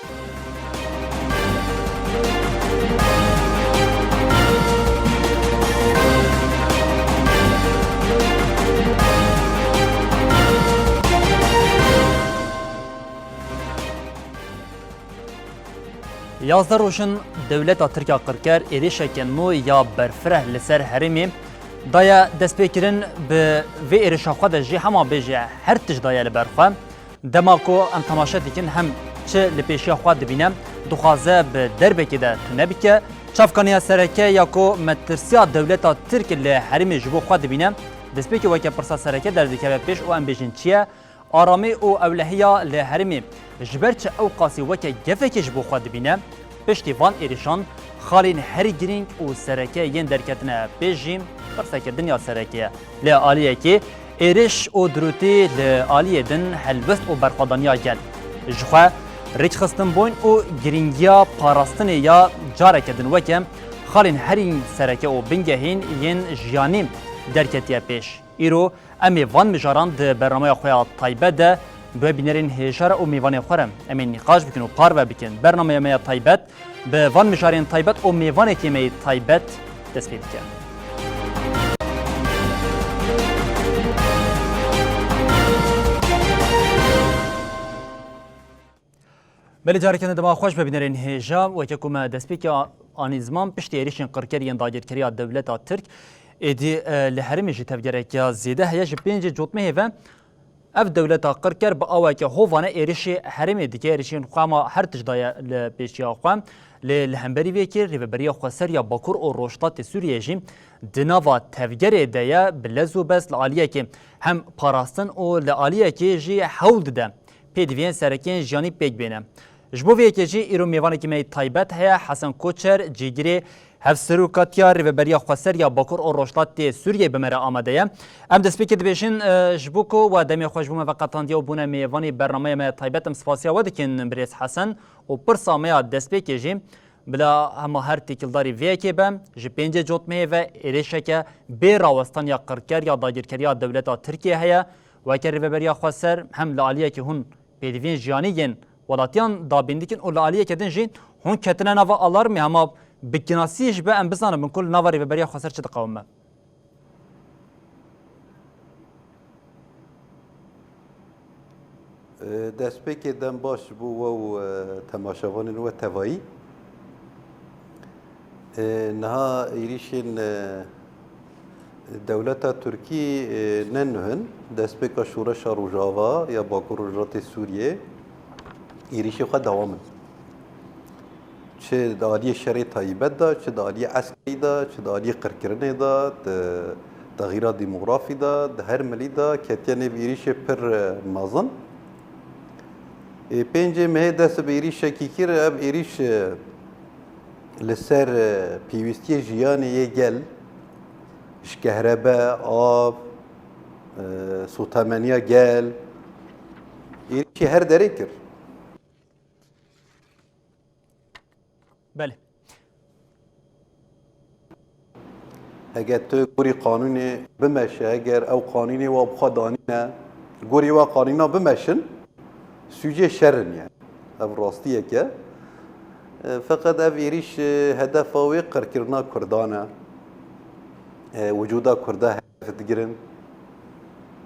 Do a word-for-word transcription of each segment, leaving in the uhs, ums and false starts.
Yazdeh roj in dewleta Tirk ya qirker êrişeke nû ya berfireh li ser herêmê daye destpêkirin, bi vê êrişa xwe de jî hema bêje her tişt daye li ber xwe. Dema ku em temaşe dikin, hem çi li pêşiya xwe dibîne, dixwaze bi derbekê de tune bike. Çavkaniya sereke ya ku metirsiya dewleta Tirk li herêmê ji bo xwe dibîne, destpêkê weke pirsa sereke derdikeve pêş û em bêjin çi ye? Aramî û ewlehiya li herêmê ji ber çi ew qasî weke gefekê ji bo xwe dibîne? Piştî van êrişan, xalên herî girîng û sereke yên derketine pêş jî pirseke din ya sereke ye. Li aliyekê êriş û dirûtî, li aliyê din helwest û berxwedaniya gel. Jixwe rêkxistinbûn û girîngiya parastinê ya careke din weke xalên herî sereke û bingehîn yên jiyanî derketiye pêş. Îro em ê van mijaran di bernameya xwe ya taybet de bi we bînerên hêja re û mêvanên xwe re em ê nîqaş bikin û parve bikin. Bernameya me ya taybet bi van mijarên taybet û mêvanekî me yê taybet dest pê dike. Belê, careke din dema xweş be bînerên hêja. Weke ku me destpêkê a-, anî ziman, piştî êrişên qirker yên dagirkeriya dewleta Tirk, êdî, e, li herêmê jî tevgereke zêde heye. Ji pêncê Cotmehê ve ev dewleta qirker bi aweke hovane êrişê herêmê dike. Êrişên xwe hema her tişt daye li pêşiya xwe. Lê li hemberî vê yekê Rêveberiya Xweser ya Bakur û Rojhilatê Sûriyê jî di nava tevgerê de ye, bi lez û bez li aliyekê hem parastin û li aliyekê jî hewl dide pêdiviyên sereke yên jiyanî pêk bêne. Ji bo vê yekê jî îro mêvanekî me yê taybet heye, Hesen Koçer, cîgirê Hevserokatiya Rêveberiya Xweser ya Bakur û Rojhilatê Sûriyê bi me re amade ye. Em destpêkê dibêjin, e, ji bo ku we demê xwe ji bo me veqetandiye û bûne mêvanê bernameya me ya taybet, em spasiya we dikin birêz Hesen û pirsa me ya destpêkê jî bila hema her têkildarî vê yekê be, ji pêncê Cotmehê ve êrişeke bê rawestan ya qirker ya dagirkeriya dewleta Tirkiyê heye. Weke Rêveberiya Xweser hem li aliyekî hûn pêdiviyên jiyanî yên welatiyan dabîn dikin û li aliyeke din jî hûn ketine nava alarmê, hema bi kinasî ji be em bizanin bin ku li nava Rêveberiya Xweser çi diqewime. Destpêkê dem baş ji bo we û, e, temaşevanên we tevayî. E, niha êrîşên, e, dewleta Tirkî, e, ne nuh in. Destpêka Şoreşa Rojava ya Bakur Rojhilatê Sûriyê êrîşê xwe dewam in. Çi di aliyê şerê taybet de, çi di aliyê eskerî de, çi di aliyê qirkirinê de, di texîra demografî de, di her milî de ketiye nêv êrîşê pir, e, mezin. Ê pêncê mehê dest bi êrîşekî kir, ev êrîş, e, li ser, e, pêwîstiyê jiyanê yê gel, ji kehrebe, av, e, sotemeniya gel, êrîşî her derê kir. Belê. Eger tu gorî qanûnê bimeşe, eger ew qanûnê wa bi xwe danîne, gorî wa qanûna bimeşin, sûcê şer in yani. Ev rastiyek e. E, feqet ev êrîş, e, hedefa wê qirkirina Kurdan e. E, wicûda Kurda digirin,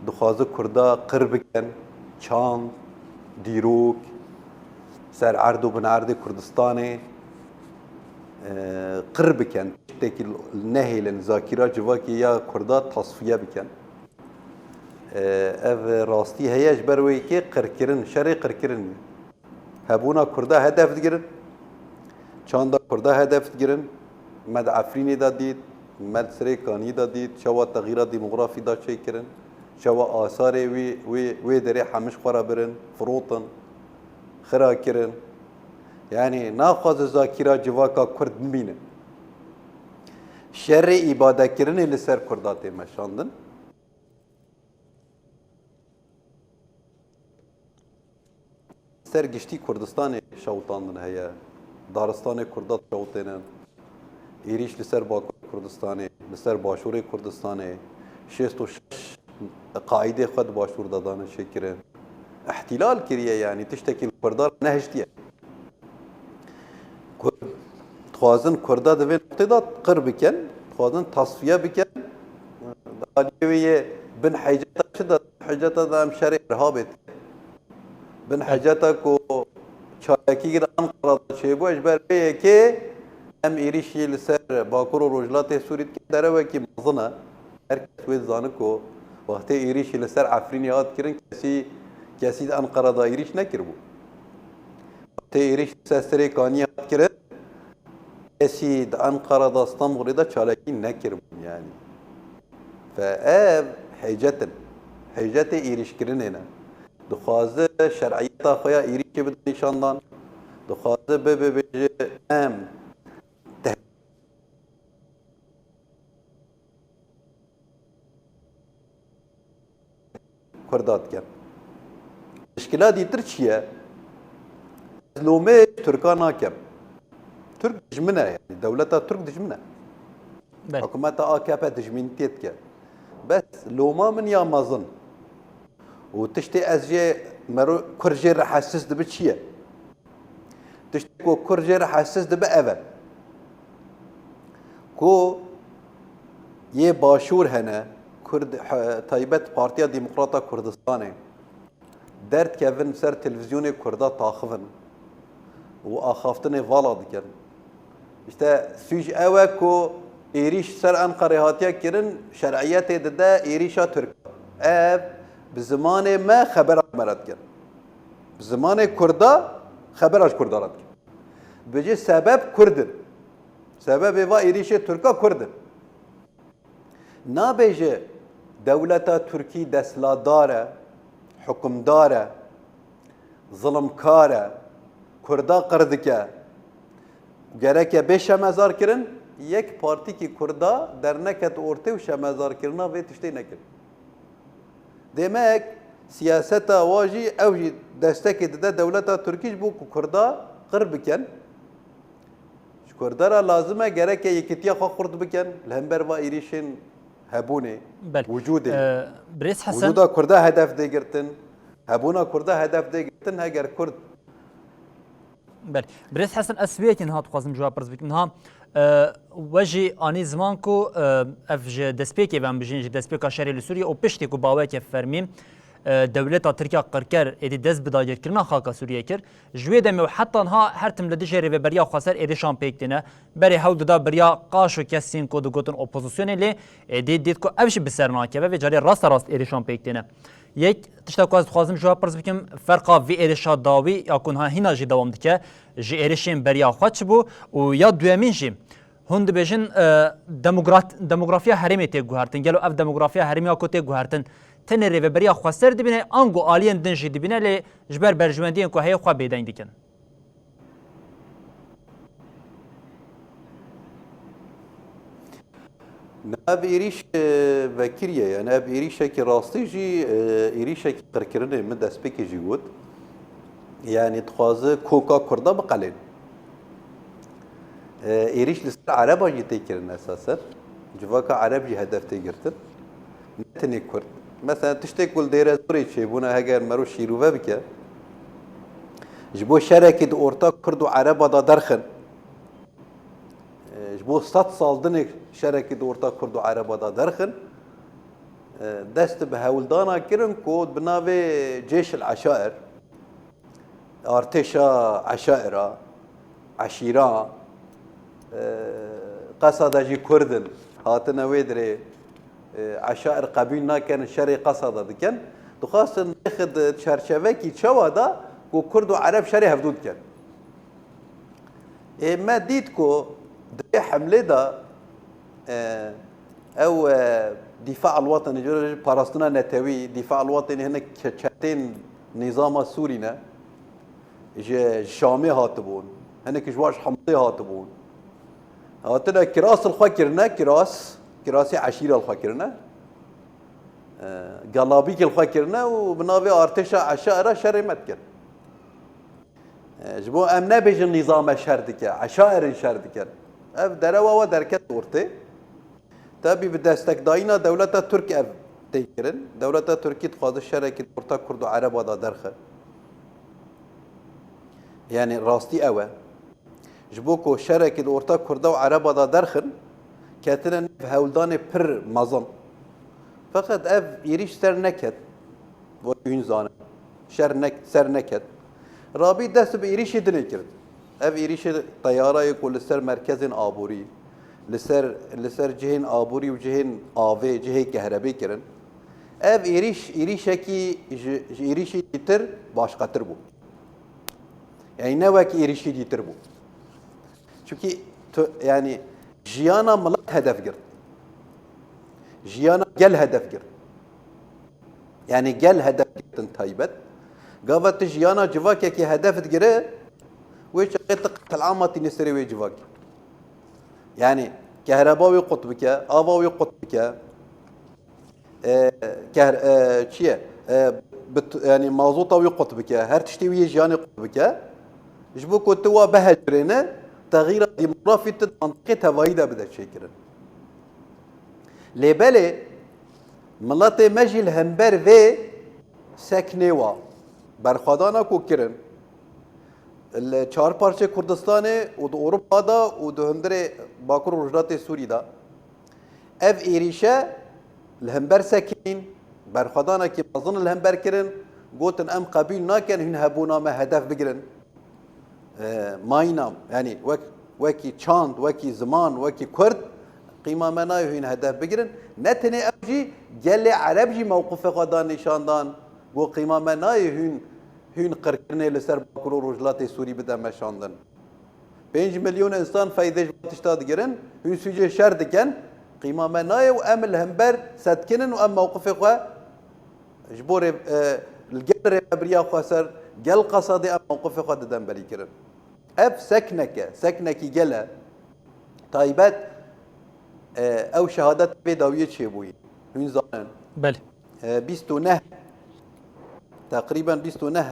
dixwaze Kurda qir bikin, çand, dîrok, ser erd û bin erdê Kurdistanê, e, qir bikin, tiştekî nehêlin, zakîra civakê ya Kurda tasfiye bikin. E, ev rastî heye, ji ber wê yekê qirkirin, şerê qirkirin. Hebûna Kurda hedef digirin, çanda Kurda hedef digirin. Me di Efrînê de dît, me di Sirêkaniyê de dît, çawa texîra demografî da çêkirin, çawa asarê wî, wî, wê derê hemiş xwe re birin, firotin, xira kirin. Yanî naxwaze zakîra civaka Kurd bimîne. Şerê îbadekirinê li ser Kurda tê meşandin. Ser giştî Kurdistanê şewitandin heye. Daristanê Kurda şewitênin. Êrîş li ser Bakurê Kurdistanê, li ser Başûrê Kurdistanê, şêst û şeş qaîdê xwe di Başûr de dane çêkirin. Îhtîlal kiriye, yanî tiştekî li Kurdan nehiştiye. dixwazin Kurda di vê noqtê de qir bikin, dixwazin tasfiye bikin. Di aliyê wê yê bin heyceta çi de, heyceta de em şerê Irhabê dikin. Bin heceta ku çalakî li Anqara de çêbû, ji ber vê yekê em êrîşî li ser Bakur û Rojhilatê Sûrî dikin, derewekî mezin e. Her kes wê dizane ku wextê êrîşî li ser Efrînê hat kirin, kesî, kesî di Anqara de êrîş nekiribû. Wextê êrîş li ser Sirê Kaniyê hat kirin, kesî di Anqara de, Stenbolê de çalakî nekiribûn yani. Fe ev hecet in. Hecetê êrîşkirinê ne. Dixwaze şer'iyeta xwe ya êrîşê bide nîşandan. Dixwaze bibe bêje em te- Kurda dikin. Mişkila dîtir çi ye? Ez lomê Tirka nakem. Tirk dijmin e, yani dewleta Tirk dijmin e. Belê. Hikûmeta A K P dijminîtiyê dike. Bes loma min ya mezin û tiştê ez jê mero Kurd jê re hesiz dibe çi ye? Tiştê ku Kurd jê re hesiz dibe ev e. Ku yê Başûr hene, Kurd, he-, taybet Partiya Demokrata Kurdistanê, derdikevin ser televîzyonê Kurda taxivin û axaftinê vala dikin. Îşte sûc ew e ku êrîş ser Enqerê hatiye kirin, şer'iyetê dide êrîşa Tirk. Ev bi zimanê me xebera me re dikin. Bi zimanê Kurda xebera ji Kurda re dikin. Dibêje sebeb Kurd in. Sebebê va êrîşê Tirka Kurd in. Nabêje dewleta Tirkî desthilatdar e, hukimdar e, zilimkar e, Kurda qir dike, gereke bê şemezarkirin, yek partîkî Kurda derneket ortê û şemezarkirina vê tiştê nekir. Demek siyaseta wa jî, ew jî destekê dide dewleta Tirkî ji bo ku Kurda qir bikin. Ji Kurda re lazim e gereke yekîtiya xwe xurt bikin li hember va êrîşên hebûnê, Belê. wicûdê. Ee, Birêz Hesen. Wicûda Kurda hedef dê girtin, hebûna Kurda hedef dê girtin, heger Kurd Belê. Birêz Hesen, ez vê yekê niha dixwazim ji we pirs bikim. Niha, e, we jî anî ziman ku, e, ev ji destpêkê ve em bijîn, ji destpêka şerê li Sûriyê û piştî ku baweke fermî, e, dewleta Tirkiya qirker êdî dest bi dagirkirina xaka Sûriyê kir, ji wê demê û heta niha her tim li dijî rêveberiya xweser êrişan pêk têne. Berê hewl dida bi riya qaş û kesên ku digotin opozisyonê, lê êdî dît ku ev jî bi ser nakeve, vê carê rasterast êrişan pêk têne. Yek tişta ku ez dixwazim ji we pirs bikim, ferqa vî êrişa dawî ya ku niha hîna jî dewam dike, ji êrişên beriya xwe çi bû? Û ya duyemîn jî, hûn dibêjin, e, demogra-, demografiya herêmê tê guhertin. Gelo ev demografiya herêmê ya ku tê guhertin, tenê rêveberiya xweser dibîne, ango aliyên din jî dibîne, lê ji ber berjewendiyên ku heye xwe bêdeng dikin? Ev êrîş, e, vekiriye, yani ev êrîşekî rastî jî, e, êrîşekî qirkirinê, min destpêkê jî got. Yani dixwaze koka Kurda biqelên. E, êrîş li ser Ereba jî tê kirin esasen. Civaka Ereb jî hedef tê girtin. Ne tenê Kurd. Mesela tiştê ku li Dêrezorê çêbûne, heger mero şîrove bike, ji bo şerekî di orta Kurd û Ereba de derxin, e, ji bo sed sal dinê şerekî di orta Kurd û Ereba de derxin, e, dest bi hewldana kirin ku bi navê Cêş el Eşair, artêşa eşaira, eşîra, e, Qesada jî Kurd in, hatine wê dirê, e, eşair qebûl nakin, şerê Qesada dikin. Dixwastin nêxin di çerçevekî çawa da ku Kurd û Ereb şerê hevdû dikin. Ê me dît ku di vê hemlê de, e, ew, e, Dîfa el-Wetenê, parastina netewî, Dîfa el-Wetenê hinek çe-, çetên nîzama Sûrî ne. Ji, ji Şamê hatibûn. Hinek ji wan ji Himsê hatibûn. Hatine kiras li xwe kirine, kiras, kirasê eşîra li xwe kirine. E, gelabîk li xwe kirine û bi navê artêşa eşaira şerê me dikin. E, ji bo em nebêjin nîzame şer dike, eşairên şer dikin. Ev derewa we derket ortê. Tabî bi destekdayîna dewleta Tirk ev tê kirin. Dewleta Tirkî dixwaze şerekî di orta Kurd û Ereba de derxe. Yani rastî ew e. Ji bo ku şerekî li orta Kurda û Ereba de derxin, ketine nêv hewldanê pir mezin. Feqet ev êrîş ser neket. Wek hûn zanin. Şer nek-, ser neket. Rabî dest bi êrîşê dinê kir. Ev êrîşê teyarayê ku li ser merkezên aborî, li ser, li ser cihên aborî û cihên avê, cihê kehrebê kirin. Ev êrîş, êrîşekî ji, ji êrîşê dîtir başqetir bû. Yani ne wek êrîşî dîtir bû. Çunkî tu, yani jiyana milet hedef girt. Jiyana gel hedef girt. Yani gel hedef girtin taybet. Gava tu jiyana civakekî hedef digire, wê çaxê tu qetilama tîne serê wê civakê. Yani kehreba wê qut bike, ava wê qut bike. E, kehr-, e, çi ye? E, bit-, yani mazota wî qut bike, her tiştê wî yê jiyanê qut bike. Ji bo ku tu wa bihecirêne, texîra demografî tu di mantiqê tevayî de bide çêkirin. Lê belê, miletê me jî li hember vê seknê wa, berxwedana ku kirin, li çar parçê Kurdistanê û di Ewropa de û di hundirê Bakur û Rojhilatê Sûrî de, ev êrîşe li hember sekinîn, berxwedanekî mezin li hember kirin, gotin, em qebûl nakin hûn hebûna me hedef bigirin. E, mayîna, yani wek, wekî çand, wekî ziman, wekî Kurd, qîma me nayê hûn hedef bigirin. Ne tenê ew jî, gelê Ereb jî mewqifê xwe da nîşan dan, got, qîma me nayê hûn, hûn qirkirinê li ser Bakur û Rojhilatê Sûrî bide meşandin. Pênc milyon insan feydê ji van tişta digirin, hûn sûcê şer dikin, qîma me nayê û em li hember setkin in û em mewqifê xwe ji bo rê-, e, li gel rêvebiriya xweser, gel Qesadê em mewqifê xwe didin belîkirin. Ev seknek e, seknekî gel e. Taybet, e, ew şehadet vê dawiyê çêbûyî. Hûn zanin. Belê. E, bîst û neh, teqrîben bîst û neh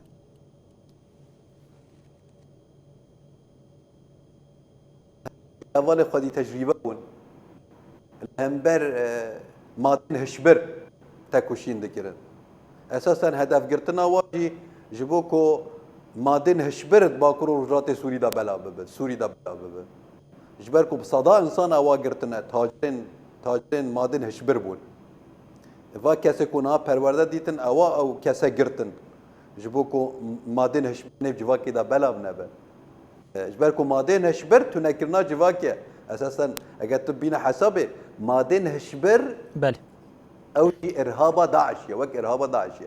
hevalê xwedî tecrîbe bûn. Li hember, e, madên hişbir tekoşîn dikirin. Esasen hedefgirtina wa jî ji bo ku madên hişbir di Bakur û Rojhilatê Sûrî de belav bibe, Sûrî de belav bibe. Ji ber ku bi seda insan ewa girtine, tacirên, tacirên madên hişbir bûn. Va kesê ku niha perwerde dîtin, ewa ew kese girtin. Ji bo ku madên hişbir nêv civakê de belav nebe. E, ji ber ku madên hişbir tunekirina civakê. Esasen eger tu bîne hesabê, madên hişbir Belê. ew jî irhaba DAIŞ ye, wek irhaba DAIŞ ye.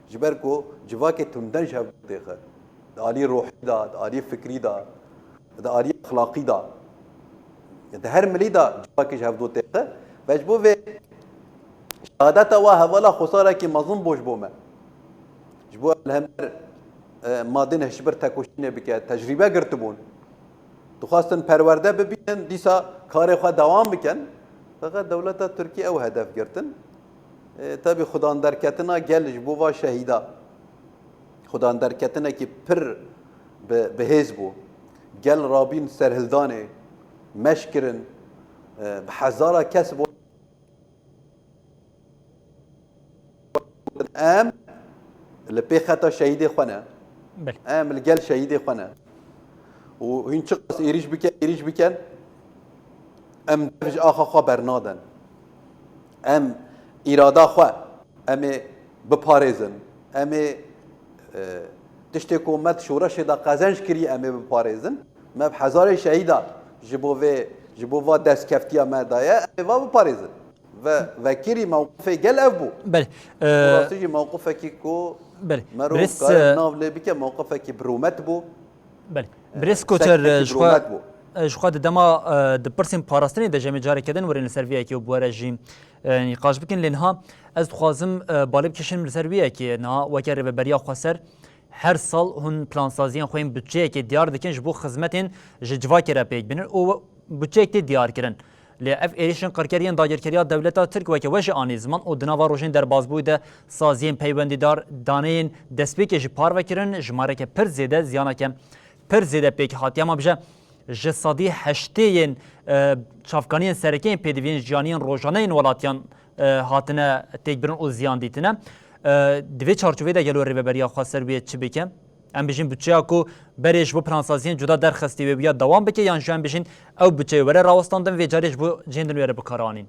Ji ber ku civakê tunden ji hev têxe. Di alî ruhî de, di alî fikrî de, di alî exlaqî de, di her milî de civakê ji hevdo têxe. Ve ji bo vê şehadeta wa hevala xwesarekî mezin bû ji bo me. Ji bo li hember, e, madên hişbir tekoşînê bike, tecrîbe girtibûn. Dixwastin perwerde bibînin, dîsa karê xwe dewam bikin. Feqet dewleta Tirkî ew hedef girtin. E, tabî xudan derketina gel ji bo va şehîda. Xudan derketinekî pir bi, bihêz bû. Gel rabîn serhildanê, meş kirin, e, bi hezara kes bû. Em li pê xeta şehîdê xwe ne. Belê. Em li gel şehîdê xwe ne. Û hûn çiqas êrîş bike, êrîş bikin, em dev ji axa xwe bernadin. Em îrada xwe, em ê biparêzin. Em ê, e, tiştê ku me di şoreşê de qezenc kirî, em ê biparêzin. Me bi hezarê şehîda ji bo vê, ji bo va destkeftiya me daye, em ê va biparêzin. Ve vekirî mewqifê gel ev bû. Belê. E, Rastî jî mewqifekî ku Belê. Mero Birêz, kare e, nav lê bike, mewqifekî bi rûmet bû. Belê. E, Birêz Koçer, seknekî e, ji bi xwe, rûmet bû. e, ji xwe di dema, e, di pirsên parastinê de jemê careke din werin li ser vê yekê û bi we re jî, e, nîqaş bikin. Lê niha ez dixwazim, e, balê bikişînim li ser vê yekê. Niha weke Rêveberiya Xweser her sal hûn plansaziyên xwe yên budçeyekê diyar dikin ji bo xizmetên ji civakê re pêk bînin û budçeyek tê diyar kirin. Lê ev êrîşên qirker yên dagirkeriya dewleta Tirk weke we jî anî ziman û di nava rojên derbazbûyî de saziyên peywendîdar daneyên destpêkê jî parve kirin, jimareke pir zêde ziyaneke pir zêde pêk hatiye. Ema bije ji sedî heştê yên, e, çavkaniyên sereke yên pêdiviyên jiyaniyên rojane yên welatiyan, e, hatine têkbirin û ziyan dîtine. E, di vê çarçovê de gelo Rêveberiya Xweser wê çi bike? Em bijîn budçeya ku berê ji bo plansaziyên cuda derxistî wê bûya dewam bike, yan jî em bijîn ew budçeyê were rawestandin, vê carê ji bo cihên din were bikaranîn?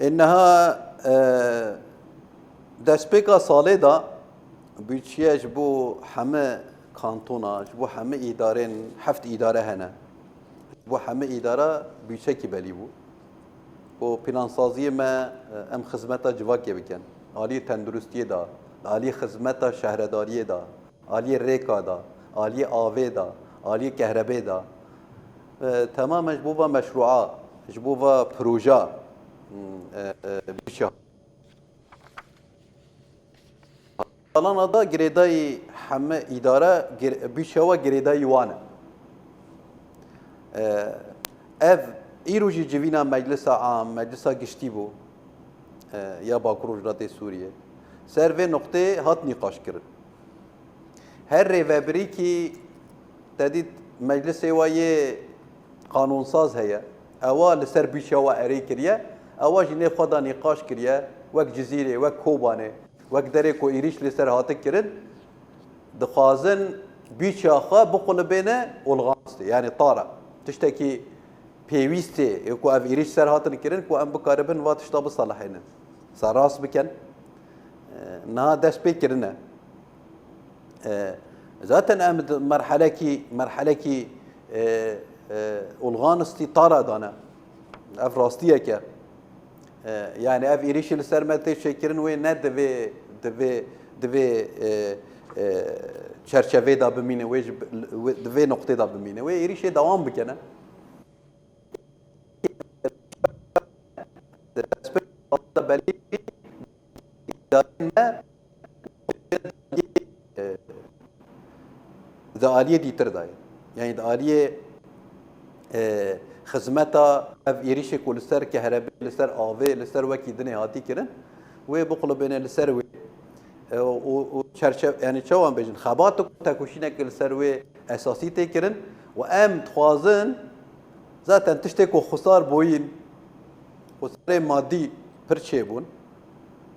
Ê niha, e, destpêka salê de budçe ji bo heme kantona, ji bo heme îdarên, heft îdare hene. Ji bo heme îdara budçekî belî bû. Ku plansaziyê me, e, em xizmeta civakê bikin. Aliyê tenduristiyê de, aliyê xizmeta şehredariyê de, aliyê rêka de, aliyê avê de, aliyê kehrebê de. E, temamen ji bo va meşrûa, ji bo va proja, hmm, e, e, budçe. Salana da girêdayî heme îdare gir-, budçewa girêdayî wan e. E, ev îro jî civîna Meclisa Am, Meclisa Giştî bû, e, ya Bakur Rojhilatê Sûriyê. Ser vê nuqtê hat nîqaş kirin. Her rêvebirîkî te dît meclisê wa yê qanûnsaz heye. Ewa li ser budçeya wa erê kiriye. Ewa jî nêv xwe da nîqaş kiriye. Wek Cizîrê, wek Kobanê, wek derê ku êrîş li ser hate kirin, dixwazin budçeya xwe biqulibêne olxanistê, yanî tara. Tiştekî pêwîst ê, ê ku ev êrîş ser hatin kirin, ku em bikaribin va tişta biselihênin. Serrast bikin. E, niha dest pê kirine. E, zaten em di merhelekî, merhelekî, e, e, olxanistî tara dane. Ev rastiyek e. E, yani ev êrîşî li ser me tê çêkirin wê ne divê, divê, divê, e, e, çerçevê de bimîne, wê ji, wê, di vê noqtê de bimîne. Wê êrîşê dewam bikene. Di destpêkê de belî îdareyên me, e, di aliyê dîtir de ye. Yani di aliyê, e, xizmeta ev êrîşê ku li ser kehrebê, li ser avê, li ser wekî dinê hatî kirin, wê biqulibêne li ser wê. E, û, û çerçev-, yani çawa em bêjin, xebat û tekoşînek li ser wê esasî tê kirin û em dixwazin zaten tiştê ku xusar bûyîn, xusarê madî pir çêbûn.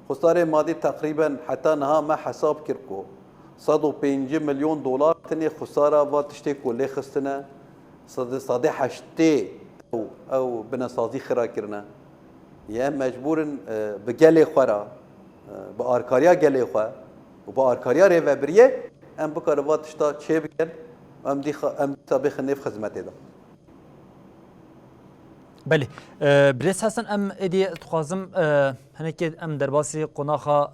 Xusarê madî teqrîben heta niha me hesab kir ku sed û pêncî milyon dolar tenê xusara va tiştê ku lê xistine, sedê, sedê heştê ew, ew binesazî xira kirine. Yê em mecbûr in, e, bi gelê xwe re, e, bi arkariya gelê xwe û bi arkariya rêvebiriyê em bikarin va tişta çêbikin, em dîxa-, em dîsa bêxin nêv xizmetê de. Belê. E, Birêz Hesen, em êdî dixwazim, e, hinekê em derbasî qonaxa,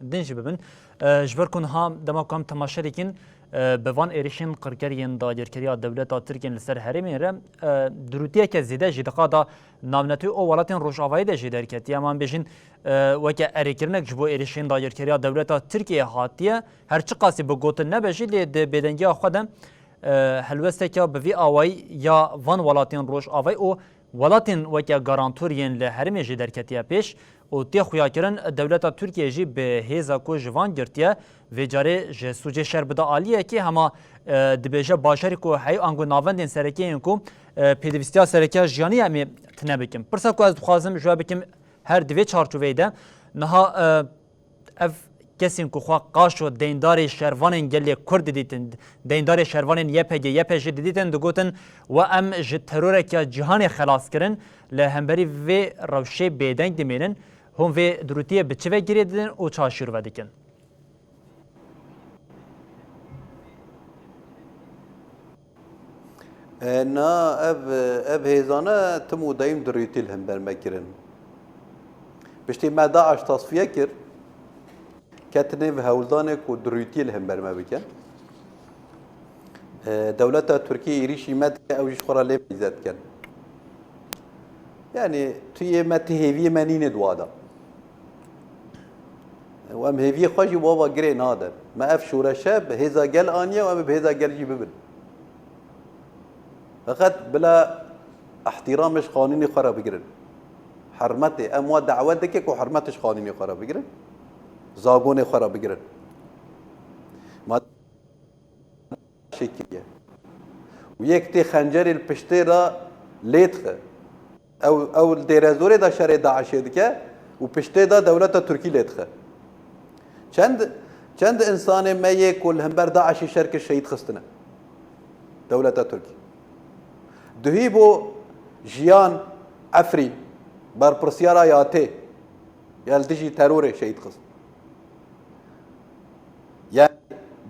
e, din jî bibin. E, ji ber ku niha dema ku em temaşe dikin, e, bi van êrişên qirker yên dagirkeriya dewleta Tirkiyê li ser herêmên re, e, dirûtiyeke zêde jî di qada navnetewî û welatên Rojavayê de jî derketiye. Em an bêjin, e, weke erêkirinek ji bo êrişên dagirkeriya dewleta Tirkiyê hatiye. Her çiqasî bi gotin nebe jî, lê di bêdengiya xwe de, e, helwesteke bi vî awayî ya van welatên Rojavayê û welatên weke garantor yên li herêmê jî derketiye pêş û tê xuyakirin dewleta Tirkiyê jî bi hêza ku ji van girtiye, vê carê ji sûcê şer bide aliyekê, hema, e, dibêje bajarî ku heyî ango navendên sereke yên ku, e, pêdivistiya sereke jiyanî ye, em ê tune bikin. Pirsa ku ez dixwazim ji we bikim, her di vê çarçoveyê de niha, e, ev kesên ku xwe qaşo deyndarê şervanên gelê Kurd didîtin, deyndarê şervanên Y P G, Y P J didîtin, digotin, we em ji teroreke cîhanê xelas kirin, li hemberî vê rewşê bêdeng dimînin, hûn vê dirûtiyê bi çi ve girê didin û çawa şîrove dikin? E, na, ev, ev hêzane tim û deyim dirûtî li hember me kirin. Piştî me DAIŞ tasfiye kir, ketine bi hewldanê ku dirûtî li hember me bikin. E, dewleta Tirkiyê êrîşî me dike, ew jî ji xwe re lê meyze dikin. Yani, tu yê me, tu hêviyê me nîne di wa de. Û em hêviyê xwe jî wa va girê nadin. Me ev şoreşe bi hêza gel aniye û em ê bi hêza gel jî bibin. Feqet bila ihtiramê ji qanûnê xwe re bigirin. Hurmetê, em wa dawet dike ku hurmetê ji qanûnê xwe re bigirin. Zagonê xwe re bigirin. Ma şekiliye. Û yek tê xencerê li piştê re lê dixe. Ew, ew li Dêrezorê de şerê DAIŞê dike, û piştê de dewleta Tirkî lê dixe. Çend, çend insanê me yê ku li hember DAIŞê şer kir şehîd xistine dewleta Tirkî. Duhî bû Jiyan Efrîn, berpirsiyara YATê, ya li dijî terorê şehîd xist. Yani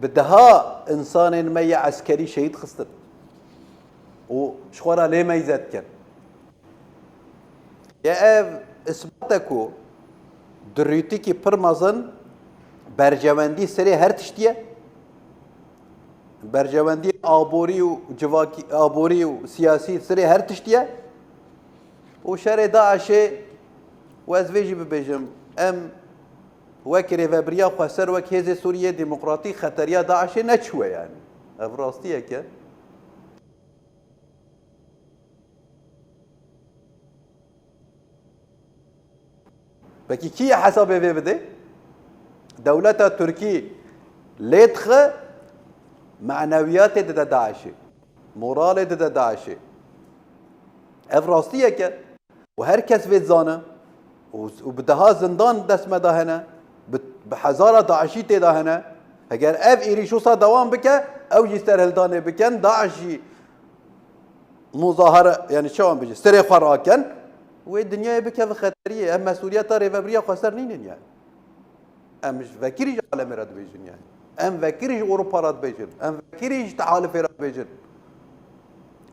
bi deha insanên me yê eskerî şehîd xistin û ji xwe re lê meyze dikin. Ya ev isbat e ku dirûtîkî pir mezin berjewendî serê her tiştî ye. Berjewendî aborî û civakî, aborî û siyasî serê her tiştî ye. Û şerê DAIŞê, û ez vê jî bibêjim, em wek rêvebiriya xweser, wek Hêzê Sûriyê Demokratîk xeteriya DAIŞê neçûye yani. Ev rastiyek e. Pekî kî yê hesabê vê bide? Dewleta Tirkî lê dixe, manewiyatê dide DAIŞê, moralê dide DAIŞê. Ev rastiyek e û her kes vê dizane û, û bi deha zindan dest me de hene, bi, bi hezara DAIŞî tê de hene. Heger ev êrîş wisa dewam bike, ew jî serhildanê bikin, DAIŞ jî muzahara, yani çawan bêje, serê xwe rakin, wê dinyayê bikeve xeteriyê. Ev mesuliyeta rêvebiriya xweser nînin yani. Em ji vekirî ji alemê re dibêjin yani. Em vekirî ji Ewropa re dibêjin. Em vekirî ji tehalifê re dibêjin.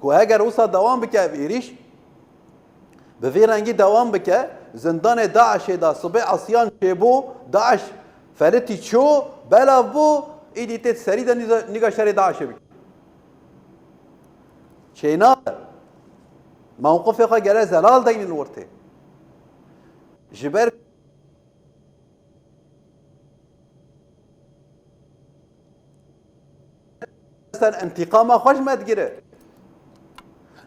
Ku heger wisa dewam bike ev êrîş, bi vî rengî dewam bike, zindanê DAIŞê de sibê esiyan çêbû, DAIŞ feritî çû, belav bû, îdî tê serî de nîza-, nîga şerê DAIŞê bike. Çênabe. Mewqifê xwe gere zelal deynin ortê. Ji ber sen întîqama xwe ji me digire.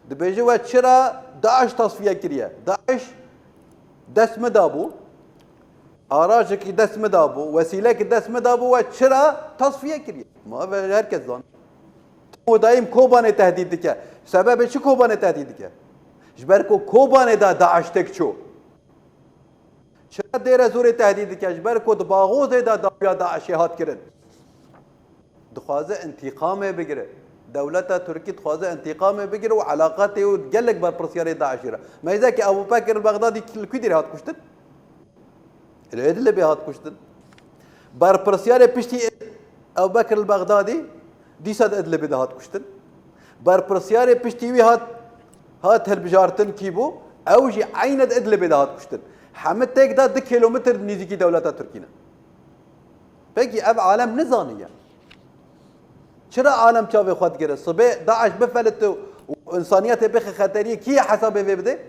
Dibêje we çira DAIŞ tasfiye kiriye? DAIŞ dest min dabû, arajekî dest min dabû, wesîlekî dest min dabû, we çira tasfiye kiriye? Ma ev her kes zan. Û daîm Kobanê tehdît dike. Sebebê çi Kobanê tehdît dike? Ji ber ku Kobanê de DAIŞ têk çû. Çira Dêrezorê tehdît dike? Ji ber ku di Baxozê de dawiya DAIŞê hat kirin. Dixwaze întîqamê bigire. Dewleta Tirkî dixwaze întîqamê bigire û eleqatê û gelek berpirsyarê DAIŞê re. Meyzekî Ebûbekir Bexdadî li ku derê hat kuştin? Li Idlibê hat kuştin. Berpirsyarê piştî Ebûbekir el-Bexdadî dîsa di Idlibê de hat kuştin. Berpirsyarê piştî wî hat, hat hilbijartin kî bû? Ew jî eyne di Idlibê de hat kuştin. Hemî têk de du kilometr nêzîkî dewleta Tirkî ne. Pekî ev alem nizaniye? Çira alem çavê xwe digire? Sibê DAIŞ bifelite û însaniyetê bixe xeteriyê, kî yê hesabê vê bide?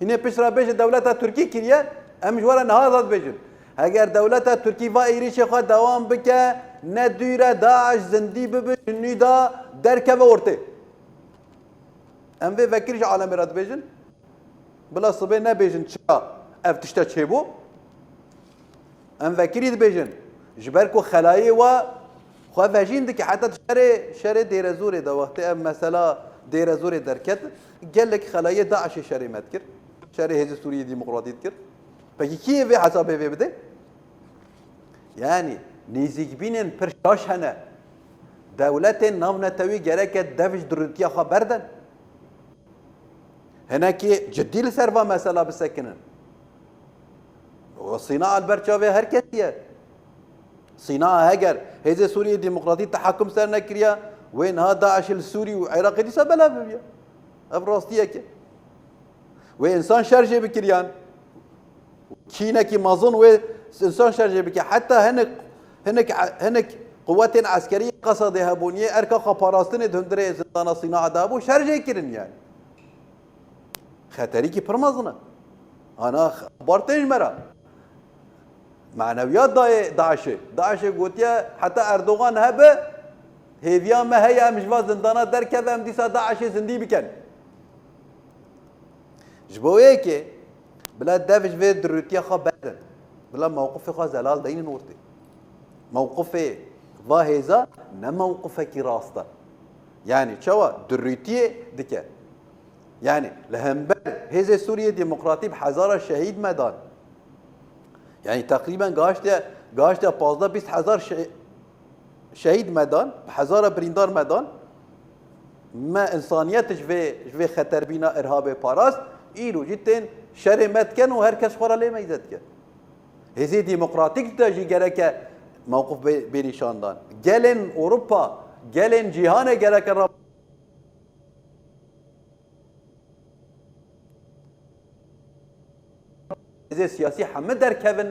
Hînê pişt re bêje dewleta Tirkî kiriye, em ji we re niha da dibêjin. Heger dewleta Tirkî va êrîşê xwe dewam bike, ne dûr e DAIŞ zindî bibe, ji nû de derkeve ortê. Em vê vekirî ji alemê re dibêjin. Bila sibê nebêjin çira ev tişte çêbû. Em vekirî dibêjin, ji ber ku xelayê we xwe vejîn dike, heta di şerê, şerê Dêrezorê de, wextê ev mesela Dêrezorê derket, gelek xelayê DAIŞê şerê me dikir, şerê Hêzê Sûriyê Demokratî dikir. Pekî kî yê vê hesabê vê bide? Yani nêzîkbînên pir şaş hene. Dewletên navnetewî gereke dev ji dirûtiya xwe berden. Hinekî cidî li ser va mesela bisekinin. Û Sînaa li ber çavê her kesî ye. Sînaa heger Hêzê Sûriyê Demokratî tehakum ser nekiriya, wê niha DAIŞ li Sûrî û Iraqê dîsa belav bibiya. Ev rastiyek e. Wê însan şer jê bikiriyan. Kînekî mezin wê însan şer jê bike. Heta hinek, hinek, hinek quwetên eskerî Qesedê hebûn, yê erka xwe parastinê di hundirê zindana Sînaa de hebû, şer jê kirin yani. Xeterîkî pir mezin e. Ana xebar tên ji me re. Manewiyat dayê DAIŞê. DAIŞê gotiye, heta Erdogan hebe, hêviya me heye em ji va zindana derkeve, em dîsa DAIŞê zindî bikin. Ji bo wê yekê bila dev ji vê dirûtiya xwe berdin. Bila mewqifê xwe zelal deynin ortê. Mewqifê va hêza ne mewqifekî rast e. Yani çawa dirûtiyê dike. Yani li hember Hêzê Sûriyê Demokratî bi hezara şehîd me dan. Yani teqrîben gahişte, gahişte pazdeh bîst hezar şe-, şehîd me dan, bi hezara birîndar me dan. Me însaniyet ji vê, ji vê xeterbîna irhabê parast, îro jî tên şerê me dikin û her kes xwe re lê meyze dike. Hêzê demokratîk de jî gereke mewqif bê, bê nîşandan. Gelên Ewropa, gelên cîhanê gereke ra-, hêzê siyasî hemû derkevin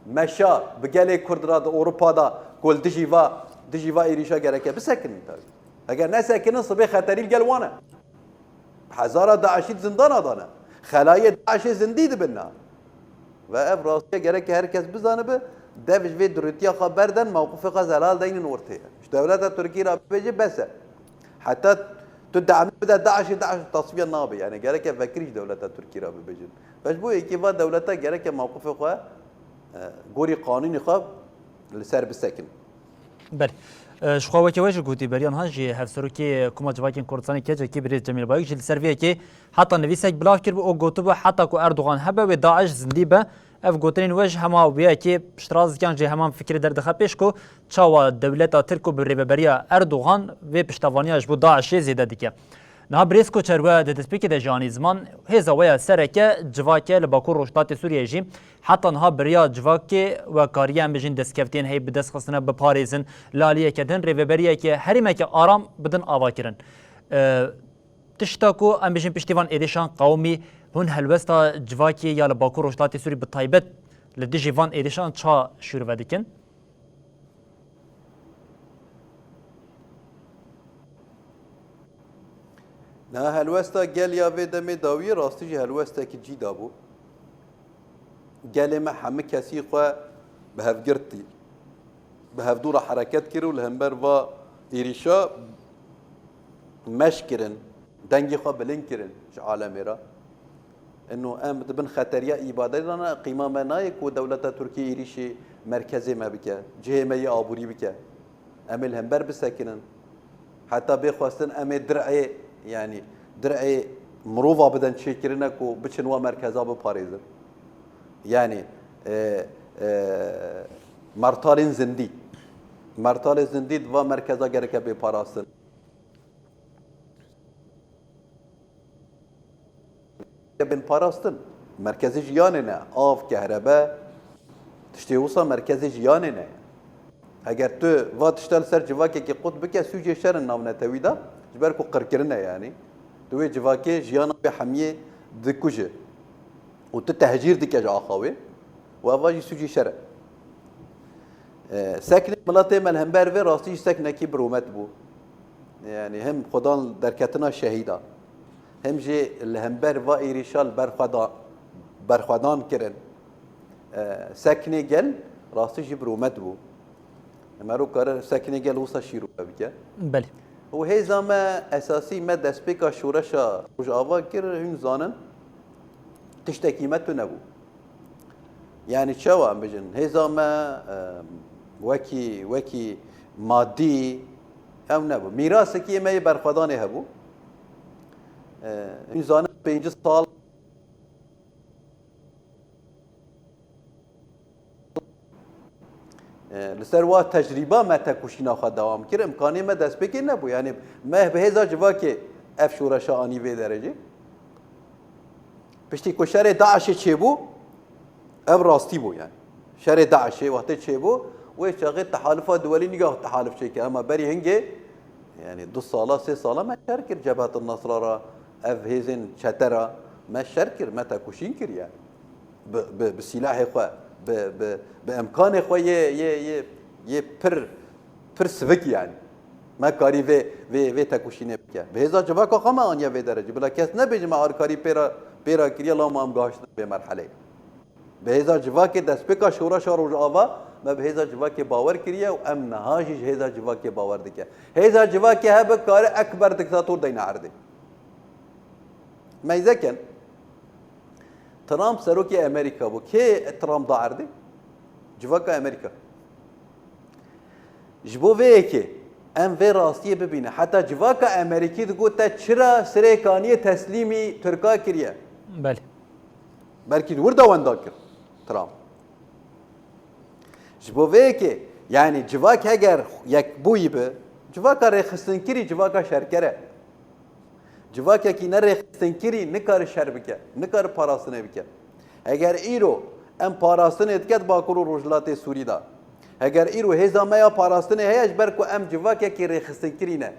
meşa bi gelê Kurd re di Ewropa de ku li dijî va, dijî va êrîşa gereke bisekinin tabii. Eger nesekinin, sibê xeterî li gel wan e. Hezara DAIŞî di zindana de ne. Xelayê DAIŞê zindî dibin na. Ve ev rastiye gereke her kes bizanibe, dev ji vê durûtiya xwe berden, mewqifê xwe zelal deynin ortê. Ji dewleta Tirkî re bibêje bes e. Heta tu dame bide DAIŞê, DAIŞ tasfiye nabe. Yani gereke vekirî ji dewleta Tirkî re bibêjin. Ve ji bo yekê va dewleta gereke mewqifê xwe, e, gorî qanûnê xwe li ser bisekin. Belê. E, ji xwe weke we jî gotî, beriya niha jî Hevserokê Koma Civakên Kurdistanê, KCKê, birêz Cemîl Bayik jî li ser vê yekê heta nivîsek bilav kiribû û gotibû, heta ku Erdogan hebe, wê DAIŞ zindî be. Ev gotinên we ji hema wê yekê piştrast dikin, jî heman fikirê derdixe pêş ku çawa dewleta Tirk û bi rêveberiya Erdogan vê piştevaniya ji bo DAIŞê zêde dike. Niha birêz Koçer, we di destpêkê de jî anî ziman, hêza we ya sereke civake li Bakur Rojhilatê Sûriyê jî heta niha bi riya civakê wekariye, em bêjin, destkevtiyên heyî bi dest xistine biparêzin, li aliyeke din rêveberiyeke herêmeke aram bidin avakirin. E, tişta ku, em bêjin, piştî van êrişan qewimî, hûn helwesta civakê ya li Bakur Rojhilatê Sûrî bi taybet li dijî van êrişan ça şûrve dikin? Niha helwesta gel ya vê demê dawiyê rastî jî helwestekî cî da bû. Gelê me hemî kesî xwe bi hev girtî. Bi hevdû re hereket kir û li hember va êrîşa meş kirin, dengê xwe bilind kirin ji alemê re. Ino em di bin xeteriya îbadê de ne, qîma me nayê ku dewleta Tirkiyê êrîşê merkezê me bike, cihê me yê aborî bike. Em ê li hember bisekinin. Heta bê xwestin em ê dir'ê, yanî dir'ê mirova bidin çêkirine ku biçin wa merkeza biparêzin. Yanî, e, e, mertalên zindî. Mertalê zindî di va merkeza gereke bê parastin. Bên parastin. Merkezê jiyanê ne. Av, kehrebe, tiştê wisa merkezê jiyanê ne. Eger tu va tişta li ser civakekî qut bike, sûcê şer in navnetewî de, ji ber ku qirkirin e yanî. Tu wê civakê jiyana wê hemiyê dikuje. Û tu tehcîr dike ji axa wê. Û eva jî sûcê şer e. E, seknê miletê me li hember vê rastî jî seknekî bi rûmet bû. Yani hem xwedan derketina şehîda, hem jî li hember va êrîşa li berxweda-, berxwedan kirin. E, seknê gel rastî jî bi rûmet bû. Mero kare seknê gel wisa şîrove bike. Belê. Û hêza me esasî me destpêka şoreşa Rojava kir, hûn zanin, tiştekî me tune bû. Yani çawa em bijin? Hêza me, e, wekî, wekî madî ew nebû. Mîrasekî me yê berxwedanê hebû. E, hûn zanin pêncî sal, e, li ser wa tecrîba me tekoşîna xwe dewam kir. Îmkanê me destpêkê nebû. Yani me bi hêza civakê ev şoreşa anî vê derecê. Piştî ku şerê DAIŞê çêbû, ev rastî bû yani. Şerê DAIŞê wextê çêbû, wê çaxê tehalufa duwelî nîgah tehaluf çêke. Ema berî hingê, yani du sala, sê sala me şer kir Cebhetin Nasra re, ev hêzên çete re me şer kir, me tekoşîn kir yani. Bi, bi, bi sîlahê xwe, bi, bi, bi imkanê xwe yê, yê, yê, yê pir, pir sivik yani. Me karî vê, vê, vê tekoşînê bike. Bi hêza civaka xwe me aniye vê derecê. Bila kes nebêje me alîkarî pê re, pê re kiriye, lama em gahiştine vê merheleyê. Bi hêza civakê destpêka şoreşa Rojava, me bi hêza civakê bawer kiriye û em niha jî ji hêza civakê bawer dike. Hêza civakê hebe kare ekber diktator deyne erdê. Meyzeken, Trump serokê Amerîka bû. Kê Trump da erdê? Civaka Amerîka. Ji bo vê yekê em vê rastiyê bibîne. Heta civaka Amerîkî digot, te çira Sirêkaniyê teslîmî Tirka kiriye? Belê. Belkî di wir de wenda kir Trump. Ji bo vê yekê, yanî civak heger yekbûyî bi, civaka rêxistinkirî civaka şerker e. Civakekî ne rêxistinkirî nikare şer bike, nikare parastinê bike. Heger îro em parastinê dike di Bakur û Rojhilatê Sûrî de, heger îro hêza me ya parastinê heye, ji ber ku em civakekî rêxistinkirî ne.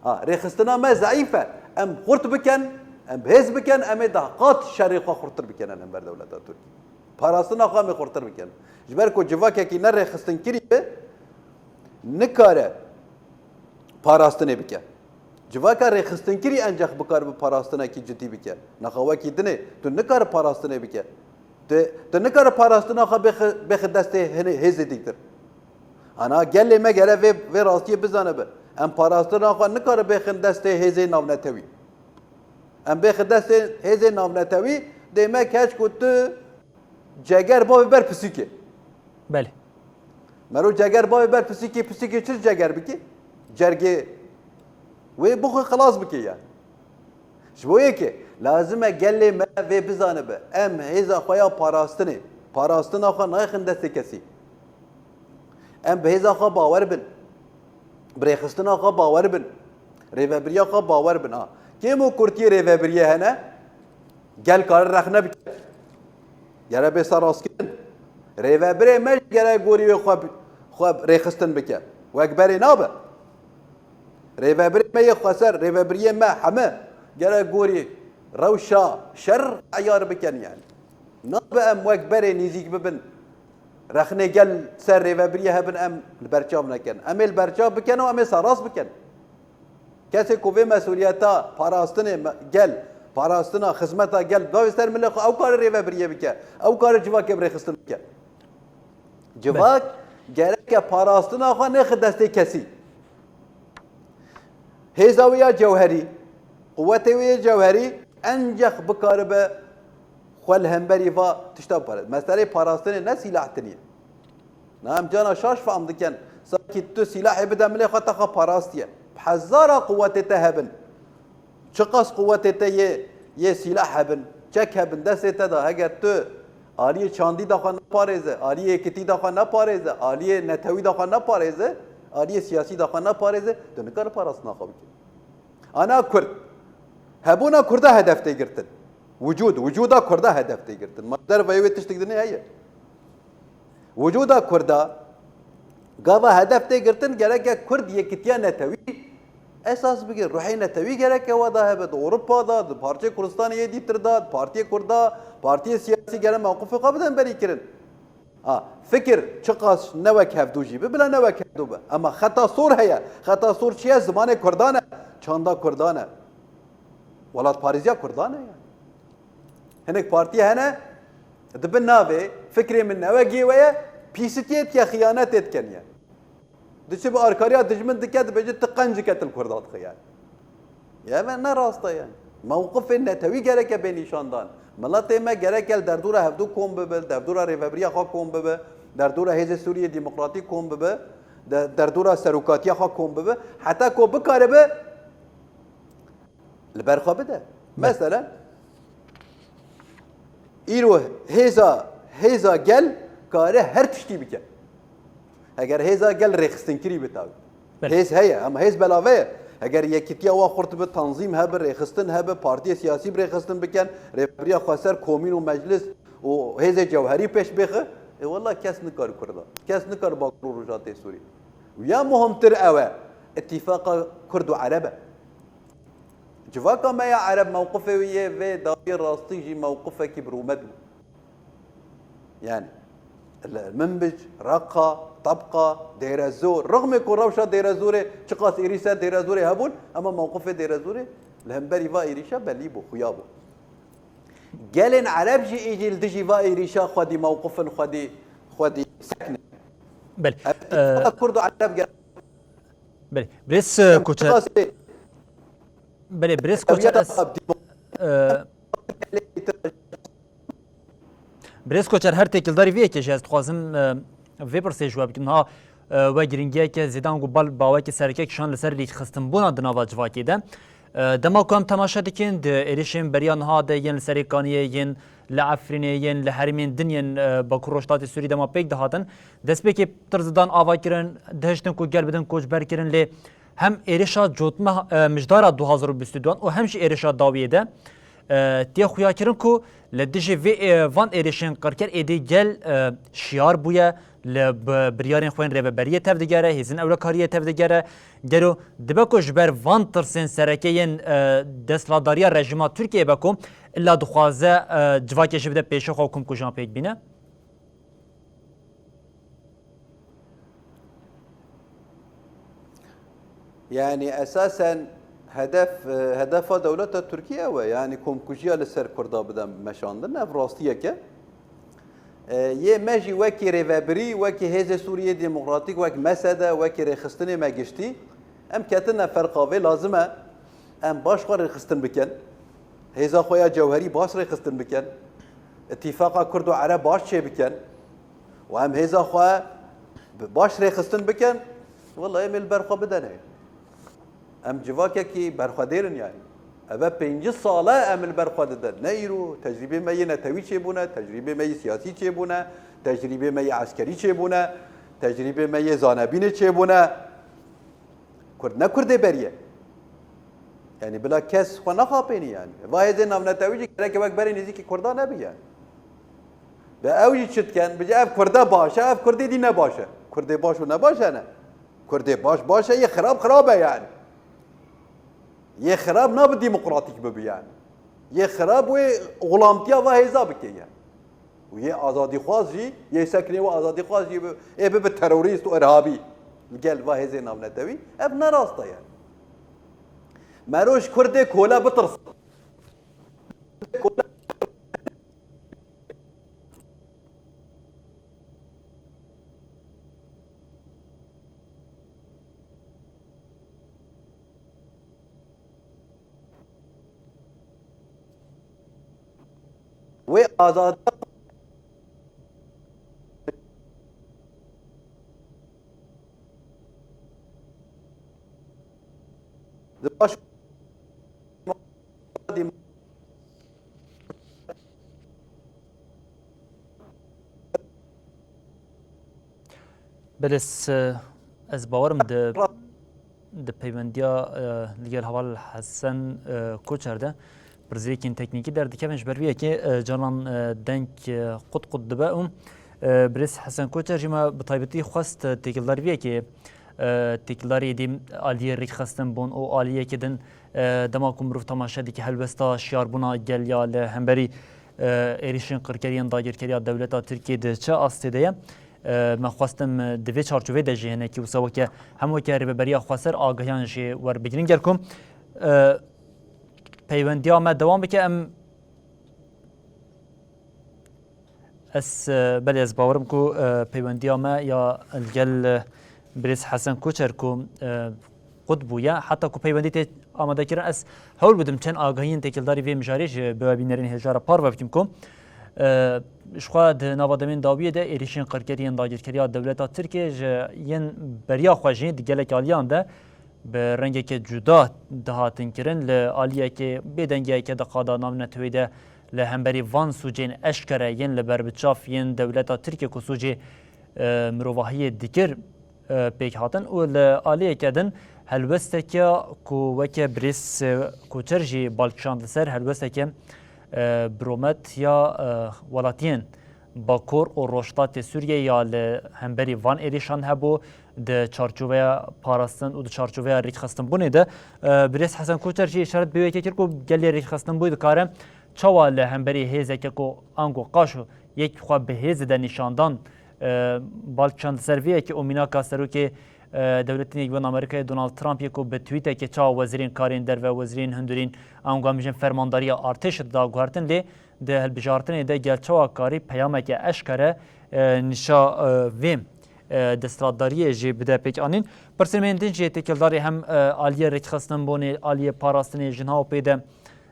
Ha, rêxistina me zeîf e. Em xurt bikin, em hêz bikin, em ê daha qat şerê xwe xurtir bikin li hember dewleta Tirkî. Parastina xwe em ê xurtir bikin. Ji ber ku civakekî ne rêxistinkirî be, nikare parastinê bike. Civaka rêxistinkirî encex bikaribe parastinekî cidî bike. Naxa wekî dinê, tu nikare parastinê bike. Tu, tu nikare parastina xwe bêxi, bêxi destê hinê hêzê dîtir. Ana gelê me gere vê, vê rastiyê bizanibe. Em parastina xwe nikare bêxin destê hêzê navnetewî. Em bêxin destê hêzê navnetewî, dê me keç ku tu ceger bavê ber pisîkê. Belê. Mero ceger bavê ber pisîkê, pisîkê çi ceger bikê? Cergê wê bixwe xilas bikê yani. Ji bo yekê lazim e gelê me vê bizanibe. Em hêza xwe ya parastinê, parastina xwe nayxin destê kesî. Em bi hêza xwe bawer bin. Bi rêxistina xwe bawer bin. Rêvebiriya xwe bawer bin. Ha. Kêm û kurtiyê rêvebiriyê hene? Gel kare rexne bike. Gere bê serrastkirin. Rêvebirê me jî gere gorî wê xwe, xwe rêxistin bike. Wek berê nabe. Rêvebirê me yê xweser, rêvebiriyê me heme gere gorî rewşa şer eyar bikin yani. Nabe em wek berê nîzîk bibin. Rexnê gel ser rêvebiriyê hebin em li berçav nekin. Em ê li berçav bikin û em ê serast bikin. Kesê ku vê mesuliyeta parastinê me-, gel, parastina xizmeta gel, dawê ser milê xwe ew kare rêvebiriyê bike, ew kare civakê bi rêxistin bike. Civak gereke parastina xwe nêxe destê kesî. Hêza wê ya cewherî, quwetê wê ya cewherî encex bikaribe xwe li hemberî va tişta bipare. Meseleyê parastinê ne sîlah tiniye. Na em cana şaş fehm dikin. Sankî tu sîlahê bide milê xwe te xwe parastiye. Bi hezara quwetê te hebin. Çiqas quwetê te yê, yê sîlah hebin, çek hebin destê te de, heger tu aliyê çandî de xwe neparêze, aliyê yekitî de xwe neparêze, aliyê netewî de xwe neparêze, aliyê siyasî de xwe neparêze, tu nikare parastina xwe bikî. Ana Kurd. Hebûna Kurda hedef tê girtin. Wicûd, wicûda Kurda hedef tê girtin. Ma derveyê wê tiştik dinê heye. Wicûda Kurda, gava hedef tê girtin, gereke Kurd yekitiya netewî esas bike. Ruhê netewî gereke we de hebe, di Ewropa de, di parçeyê Kurdistanê yê dîtir de, di Partiyê Kurda, partiyê siyasî gere mewqifê xwe bidin berî kirin. Ha, fikir çiqas ne wek hevdû jî bi, bila ne wek hevdû bi. Ema xeta sor heye. Xeta sor çi ye? Zimanê Kurdan e, çanda Kurdan e. Welatparêziya Kurdan e yani. Hinek partiyê hene, di bin navê fikrê min ne wek yê we ye, pîsitiyê diye, xiyanetê dikin ye. Diçe bi arkariya dijmin dike, dibêje tu qencike til Kurda dixe yani. Ya ve ne rast e yani. Mewqifê netewî gereke bê nîşandan. Miletê me gereke li derdora hevdû kom bibe, li derdora rêvebiriya xwe kom bibe, derdora Hêzê Sûriyê Demokratîk kom bibe, de-, derdora serokatiya xwe kom bibe, heta ku bikaribe li ber xwe bide. Mesela, îro hêza, hêza gel kare her tiştî bike. Heger hêza gel rêxistinkirî be tabi. Belê. Hêz heye, ama hêz belave ye. Heger yekitiya wa xurt bi, tanzîm hebe, rêxistin hebe, partiyê siyasî bi rêxistin biken, rêvebiriya xweser, komîn û meclis û hêzê cewherî pêş bêxe, e, wela kes nikar Kurda. Kes nikar Bakur û Rojatê Sûrî. Û ya muhimtir ew e, îtîfaqa Kurd û Ereb e. Civaka me ya Ereb mewqifê wî yê vê dawiyê rastî jî mewqifekî bi rûmet bû. Yani, li Minbic, Reqa, Tebqa, Dêrezor, rixmê ku rewşa Dêrezorê çiqas êrî ser Dêrezorê hebûn, ema mewqifê Dêrezorê li hemberî va êrîşa belî bû, xuya bû. Gelên Ereb jî îcî li dijî va êrîşa xwedî mewqifin xwedî, xwedî sekne. Belê. Ev Ee, îtîfaqa Kurd û Ereb gel- Belê. Birêz, e, Koçer. Belê, birêz Koçer, ez, e, Birêz Koçer, her têkildarî vê yekê jî ez dixwazim, e, vê pirsê ji we bikim. Niha, e, we girîngiyeke zêde ango bal baweke sereke kişand li ser rêkxistinbûna di nava civakê de. E, dema ku em temaşe dikin, di êrişên beriya niha de yên li Serêkaniyê, yên li Efrînê, yên li herêmên din yên, e, Bakur Rojhilatê Sûrî dema pêk dihatin, destpêkê pitir zidan ava kirin, dihiştin ku gel bidin koçber kirin, lê hem êrişa cotme, e, mijdara du hazar û bîst û du an û hem jî êrişa dawiyê de, e, tiye xuya kirin ku li dijî vê, e, van êrişên qirker êdî gel, e, şiyar bûye, li bi-, biryarên xwe yên rêveberiyê tev digere, hêzên ewlekariyê tev digere. Gelo dibe ku ji ber van tirsên sereke yên, e, desthilatdariya rejîma Tirkiyeyê be ku illa dixwaze, e, civakê jî bide pêşê xwe û komkujan pêk bîne? Yani esasen hedef, e, hedefa dewleta Tirkiye ew e. Yani komkujiya li ser Kurda bide meşandin. Ev rastiyek e. E, yê me jî wekî rêvebirî, wekî Hêzê Sûriyê Demokratîk, wek M S D, wekî rêxistinê me giştî, em ketine ferqa vê, lazim e em baş xwe rêxistin bikin. Hêza xwe ya cewherî baş rêxistin bikin. Îtîfaqa Kurd û Ereb baş çêbikin. Û em hêza xwe bi baş rêxistin bikin, wela em ê li ber xwe bidene. Em civakekî berxwedêr in yani. Eve pêncî sal e em li ber xwe didin. Ne îro, tecrîbê me yê netewî çêbûne, tecrîbê me yê siyasî çêbûne, tecrîbê me yê eskerî çêbûne, tecrîbê me yê zanebînê çêbûne. Kurd ne Kurdê berî ye. Yani bila kes xwe naxapênî yani. Va hêzên navnetewî jî gereke wek berê nêzîkî Kurda nebî yani. Ve ew jî çi dikin? Bije ev Kurde baş e, ev Kurdê dî ne baş e. Kurdê baş û ne baş e ne. Kurdê baş baş e, yê xirab xirab e yani. Yê xirab nabe demokratîk bibe yani. Yê xirab wê xulamtiya va hêza bike yani. Û yê azadîxwaz jî, yê sekinê wê azadîxwaz jî bi-, ê bibe terorîst û irhabî li gel va hêzên navnetewî. Ev ne rast e yani. Mero ji Kurdê kole bitirsin. Wê azad. Di baş Belê, s-, ez bawerim di, di peywendiya, e, li gel heval Hesen, e, Koçer de pirsgirêkên teknîkî derdikevin. Ji ber vê yekê, e, canan, e, deng, e, qut qut dibe û, e, birêz Hesen Koçer jî me bi taybetî xwest, e, têkildarî vê yekê, e, têkildarî êdî aliyê rêkxistin bûn û aliyekê din, e, dema ku mirov temaşe dike helwesta şiyarbûna gel ya li hemberî, e, êrişên qirkeriyên dagirkeriya dewleta Tirkiyê di çi astê de ye. E, me xwestim, e, di vê çarçovê de jî hinekî wisa weke hem weke Rêveberiya Xweser agahiyan jî werbigirin. Ger ku, e, peywendiya me dewam bike, em, ez, e, belê ez bawerim ku, e, peywendiya me ya li gel, e, birêz Hesen Koçer ku, e, qut bûye. Heta ku peywendî tê amadekirin, ez hewl bidim çend agahiyên têkildarî vê mijarê ji bi we bînerên hêja re parve bikim ku, e, ji xwe di nava demên dawiyê de êrîşên qirkerî yên dagirkeriya dewleta Tirkiyê ji yên beriya xwe jî di gelek aliyan de bi rengeke cuda dihatin kirin. Li aliyekê bêdengiyeke di qada navneteweyî de li hemberî van sûcên eşkere yên li ber bi çav yên dewleta Tirkiyê ku sûcê, e, mirovahiyê dikir, e, pêk hatin û li aliyeke din helwesteke ku weke birêz, e, Koçer jî bal kişand li ser, helwesteke, e, biromet ya, e, welatiyên Bakur û Rojhilatê Sûriyê ya li hemberî van êrîşan hebû, di çarçoveya parastin û di çarçoveya rêkxistinbûnê de, e, birêz Hesen Koçer jî îşaret bi wê yekê kir ku gelê rêkxistinbûyî dikare çawa li hemberî hêzeke ku ango qaşo yek xwe bi hêzê de nîşandan, e, bal kişand li ser vê yekê û mînaka serokê, e, Dewletên Yekbûyî Amerîkayê Donald Trump yê ku bi twîtekê çawa wezîrên karên derve, wezîrên hundirîn, ango em bijin fermandariya artêşê dida guhertin, lê di hilbijartinê de gel çawa karî peyameke eşkere, e, nîşa, e, vê, e, desthilatdariyê jî bide pêk anîn. Pirsên me yên din jî têkildarî hem, e, aliyê rêkxistinbûnê, aliyê parastinê ji niha û pê de,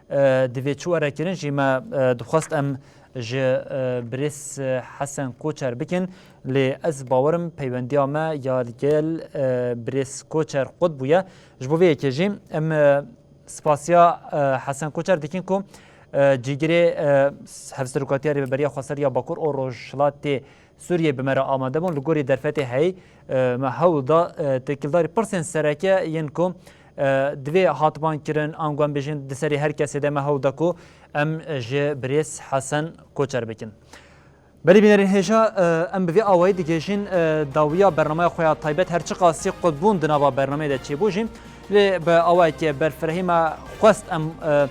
e, divê çi were kirin jî me, e, dixwest em ji, e, birêz, e, Hesen Koçer bikin. Lê ez bawerim peywendiya me ya li gel, e, birêz Koçer qut bûye. Ji bo vê yekê jî em, e, Spasiya e, Hesen Koçer dikin ku e, cîgirê e, Hevserokatiya Rêveberiya Xweser ya Bakur û Rojhilatê Sûriyê bi me re amade bûn. Li gorî derfetê heyî e, me hewl da e, têkildarî pirsên sereke yên ku e, divê hatibûn kirin, ango em bêjin di serê her kesê de me hewl da ku em ji birêz Hesen Koçer bikin. Belê bînerên hêja, e, em bi vî awayî digihêjin, e, dawiya bernameya xwe ya taybet, her çiqasî qutbûn di nava bernameyê de çêbû jî, lê bi awayekî berfirehî me xwest em, e,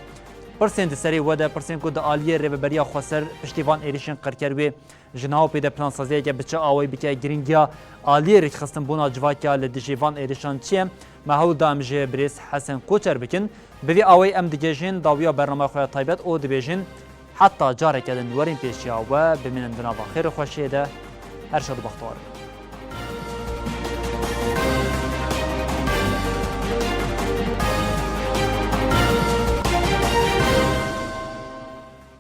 pirsên di serê we de, pirsên ku di aliyê Rêveberiya Xweser piştî van êrîşên qirker wê ji niha û pê de plansaziyeke bi çi awayî bike, girîngiya aliyê rêkxistinbûna civaka li dijî van êrîşan çi ye, me hewl da em ji birêz Hesen Koçer bikin. Bi vî awayî em digihêjin dawiya bernameya xwe ya taybet û dibêjin heta careke din werin pêşiya we, bimînin di nava xêr û xweşiyê de. Her şad û bextewar bin.